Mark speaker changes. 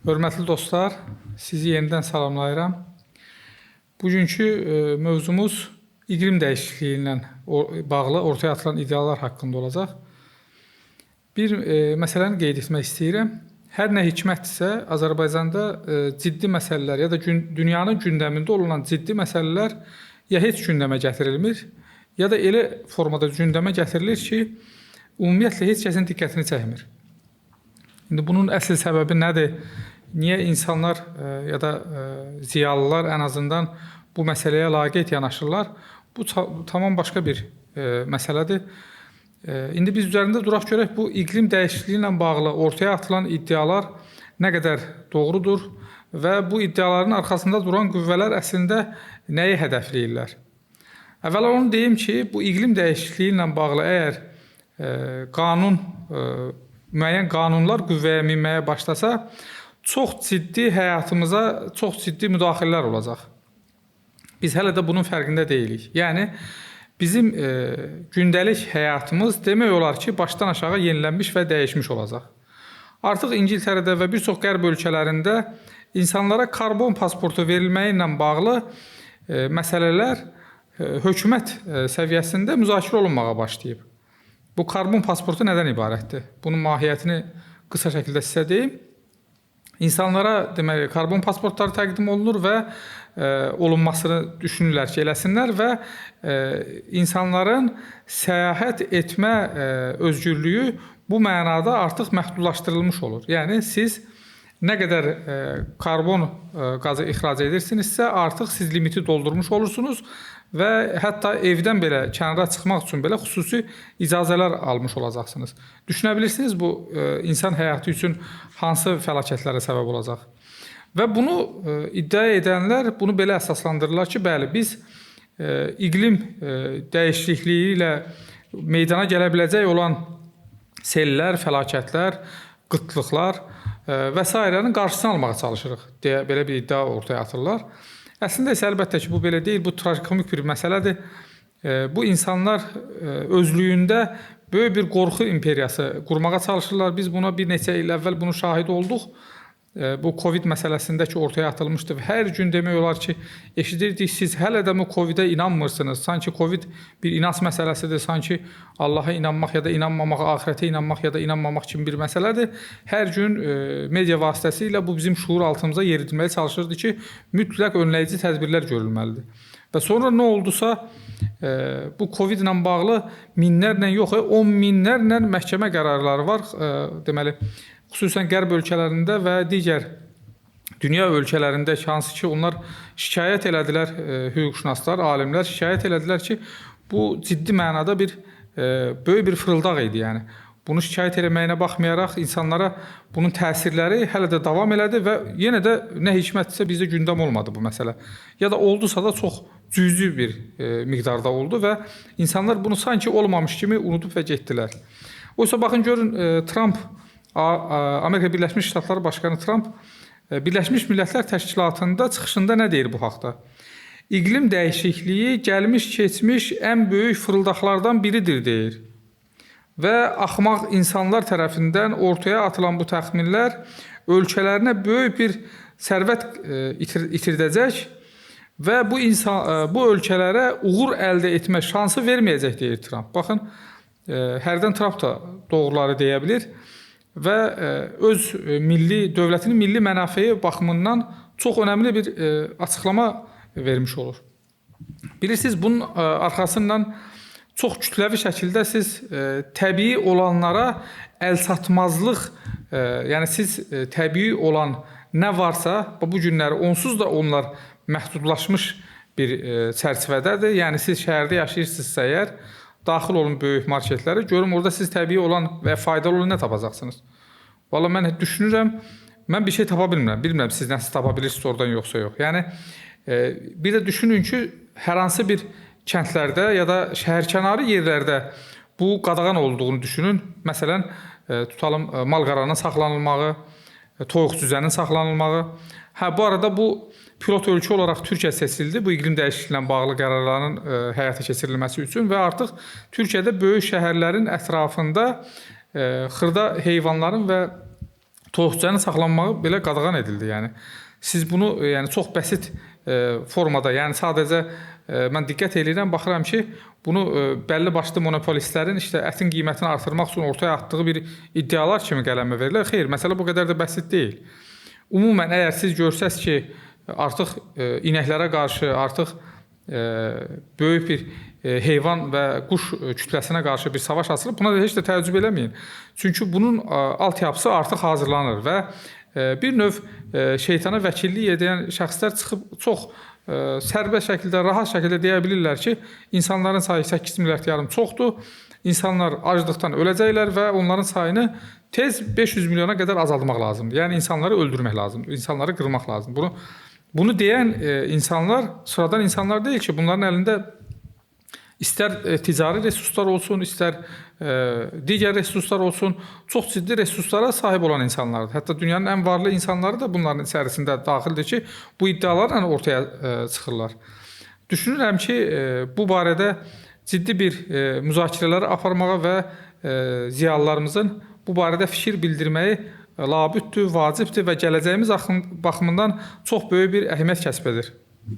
Speaker 1: Hörmətli dostlar, sizi yenidən salamlayıram. Bugünkü mövzumuz iqlim dəyişikliyi ilə bağlı ortaya atılan iddialar haqqında olacaq. Bir məsələni qeyd etmək istəyirəm. Hər nə hikmətdirsə, Azərbaycanda ciddi məsələlər ya da dünyanın gündəmində olunan ciddi məsələlər ya heç gündəmə gətirilmir, ya da elə formada gündəmə gətirilir ki, ümumiyyətlə heç kəsin diqqətini çəkmir. İndi bunun əsl səbəbi nədir? Niyə insanlar ya da ziyalılar ən azından bu məsələyə laqeyd yanaşırlar? Bu tamam başqa bir məsələdir. İndi biz üzərində duraq görək bu iqlim dəyişikliyi ilə bağlı ortaya atılan iddialar nə qədər doğrudur və bu iddiaların arxasında duran qüvvələr əslində nəyi hədəfləyirlər? Əvvəla onu deyim ki, bu iqlim dəyişikliyi ilə bağlı əgər qanun müəyyən qanunlar qüvvəyə minməyə başlasa, çox ciddi həyatımıza çox ciddi müdaxilələr olacaq. Biz hələ də bunun fərqində deyilik. Yəni bizim gündəlik həyatımız demək olar ki, başdan aşağı yenilənmiş və dəyişmiş olacaq. Artıq İngiltərədə və bir çox qərb ölkələrində insanlara karbon pasportu verilməyi ilə bağlı məsələlər hökumət səviyyəsində müzakirə olunmağa başlayıb. Bu karbon pasportu nədən ibarətdir? Bunun mahiyyətini qısa şəkildə sizə deyim. İnsanlara deməli karbon pasportları təqdim olunur və olunmasını düşünürlər ki, eləsinlər və insanların səyahət etmə özgürlüyü bu mənada artıq məhdudlaşdırılmış olur. Yəni siz nə qədər karbon qazı ixrac edirsinizsə, artıq siz limiti doldurmuş olursunuz və hətta evdən belə kənara çıxmaq üçün belə xüsusi icazələr almış olacaqsınız. Düşünə bilirsiniz bu insan həyatı üçün hansı fəlakətlərə səbəb olacaq? Və bunu iddia edənlər bunu belə əsaslandırırlar ki, bəli, biz iqlim dəyişikliyi ilə meydana gələ biləcək olan sellər, fəlakətlər, qıtlıqlar və sairənin qarşısını almağa çalışırıq deyə belə bir iddia ortaya atırlar. Əslində isə əlbəttə ki, bu belə deyil, bu trajikomik bir məsələdir. Bu insanlar özlüyündə böyük bir qorxu imperiyası qurmağa çalışırlar. Biz buna bir neçə il əvvəl bunun şahidi olduq. Bu Covid məsələsində ki, ortaya atılmışdı və hər gün demək olar ki, eşidirdik, siz hələ də mı Covidə inanmırsınız? Sanki Covid bir inanc məsələsidir, sanki Allaha inanmaq ya da inanmamaq, axirətə inanmaq ya da inanmamaq kimi bir məsələdir. Hər gün media vasitəsilə bu bizim şuur altımıza yeridilməyə çalışırdı ki, mütləq önləyici tədbirlər görülməlidir. Və sonra nə oldusa, bu Covid ilə bağlı minlərlə yox, 10 minlərlə məhkəmə qərarları var. Deməli, xüsusən qərb ölkələrində və digər dünya ölkələrində ki, hansı ki, onlar şikayət elədilər, hüquqşünaslar, alimlər şikayət elədilər ki, bu ciddi mənada bir böyük bir fırıldaq idi, yəni. Bunu şikayət eləməyinə baxmayaraq insanlara bunun təsirləri hələ də davam elədi və yenə də nə hikmətdirsə bizdə gündəm olmadı bu məsələ. Ya da oldusa da çox cüzi bir miqdarda oldu və insanlar bunu sanki olmamış kimi unudub və getdilər. Oysa baxın görün, Trump, Amerika Birləşmiş Ştatları Başqanı Trump Birləşmiş Millətlər Təşkilatında çıxışında nə deyir bu haqda? İqlim dəyişikliyi gəlmiş keçmiş ən böyük fırıldaqlardan biridir deyir. Və axmaq insanlar tərəfindən ortaya atılan bu təxminlər ölkələrinə böyük bir sərvət itirdəcək və bu ölkələrə uğur əldə etmə şansı verməyəcək deyir Trump. Baxın, hərdən Trump da doğruları deyə bilir və öz milli dövlətinin milli mənafeyi baxımından çox önəmli bir açıqlama vermiş olur. Bilirsiniz, bunun arxasından çox kütləvi şəkildə siz təbii olanlara əlçatmazlıq, yəni siz təbii olan nə varsa, bu günləri onsuz da onlar məhdudlaşmış bir çərçivədədir. Yəni siz şəhərdə yaşayırsınızsa əgər, daxil olun böyük marketlərə, görüm orada siz təbii olan və faydalı olan nə tapacaqsınız. Vallahi mən düşünürəm, mən bir şey tapa bilmirəm. Bilmirəm siz nəsə tapa bilirsiniz oradan yoxsa yox. Yəni bir də düşünün ki, hər hansı bir kəndlərdə ya da şəhərkənarı yerlərdə bu qadağan olduğunu düşünün. Məsələn, tutalım mal-qaranın saxlanılmağı, toyuq cüzənin saxlanılmağı. Hə, bu arada bu pilot ölkə olaraq Türkiyə seçildi bu iqlim dəyişikliyi ilə bağlı qərarların həyata keçirilməsi üçün və artıq Türkiyədə böyük şəhərlərin ətrafında xırda heyvanların və Toyuq-cücənin saxlanmağı belə qadağan edildi, yəni. Siz bunu yəni çox bəsit formada, yəni sadəcə mən diqqət eləyirəm, baxıram ki, bunu bəlli başlı monopolistlərin işte ətin qiymətini artırmaq üçün ortaya atdığı bir iddialar kimi qələmə verirlər. Xeyr, məsələ bu qədər də bəsit deyil. Ümumən əgər siz görsəz ki, artıq inəklərə qarşı artıq böyük bir heyvan və quş kütləsinə qarşı bir savaş açılıb, buna da heç də təəccüb eləməyin. Çünki bunun altyapısı artıq hazırlanır və bir növ şeytana vəkillik edən şəxslər çıxıb çox sərbəst şəkildə, rahat şəkildə deyə bilirlər ki, insanların sayı 8 milyard yarım çoxdur, insanlar aclıqdan öləcəklər və onların sayını tez 500 milyona qədər azaltmaq lazımdır. Yəni insanları öldürmək lazımdır, insanları qırmaq lazımdır. Bunu deyən insanlar sıradan insanlar deyil ki, bunların əlində istər ticari resurslar olsun, istər digər resurslar olsun, çox ciddi resurslara sahib olan insanlardır. Hətta dünyanın ən varlı insanları da bunların içərisində daxildir ki, bu iddialarla ortaya çıxırlar. Düşünürəm ki, bu barədə ciddi bir müzakirələr aparmağa və ziyalılarımızın bu barədə fikir bildirməyi labüddür, vacibdir və gələcəyimiz baxımından çox böyük bir əhəmiyyət kəsb edir.